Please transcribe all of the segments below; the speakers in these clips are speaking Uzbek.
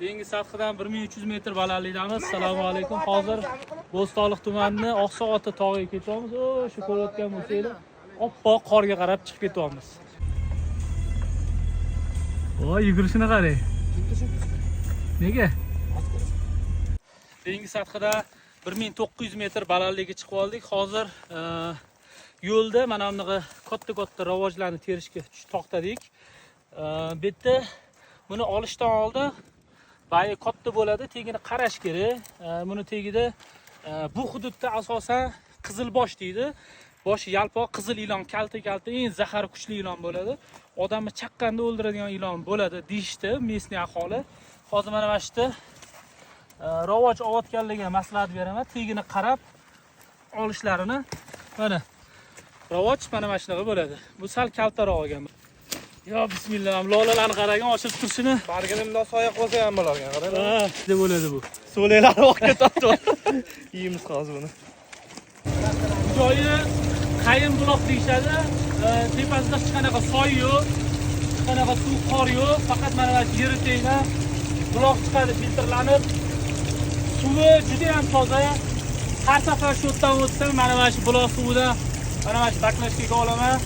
Dengiz sathidan 1300 metr balandlikdamiz. Assalomu alaykum. Hozir Bo'stonliq tumanini Oqsoq tog'iga ketyapmiz. O, shu ko'rayotgan bo'lsanglar, oppoq qorga qarab chiqib ketyapmiz. Voy, yugurishini qarang. Nega? Dengiz sathida 1900 metr balandlikka chiqib oldik. Hozir yo'lda mana bunaqa katta-katta ravojlarni terishga to'xtadik. Bu yerda buni olishdan oldin bayi katta bo'ladi, tagini qarash kerak. Buni tagida bu hududda asosan qizilbosh deydi. Boshi yalpoq qizil ilon, kalta-kalta eng zahari kuchli ilon bo'ladi. Odamni chaqqanda o'ldiradigan ilon bo'ladi deyishdi местный aholi. Hozir mana shu yerda ravoj olayotganlarga maslahat beraman, tagini qarab olishlarini. Mana ravoj mana shunaqa bo'ladi. Bu sal kaltaroq olgan. Yo bismillah, lolalarni qaragin, ochilib turishini. Bargini bundoq soya qo'ysa ham bo'lar ekan, qarang. Ha, deb bo'ladi bu. So'laklar oqib ketadi. Yeymiz hozir buni. Joyi Qayin buloq deyishadi. Tepasida hech qanaqa soy yo'q, hech qanaqa suv, qor yo'q. Faqat mana shu yer tagidan buloq chiqadi filtrlanib. Suvi juda ham toza. Har safar shu yerdan o'tsam, mana shu buloq suvidan mana shu баклажка ga olaman.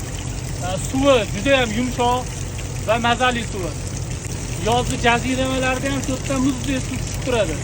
Suvi juda ham yumshoq va mazali suvi. Yozgi jaziramalarda ham shu yerdan muzdek suv tushib turadi.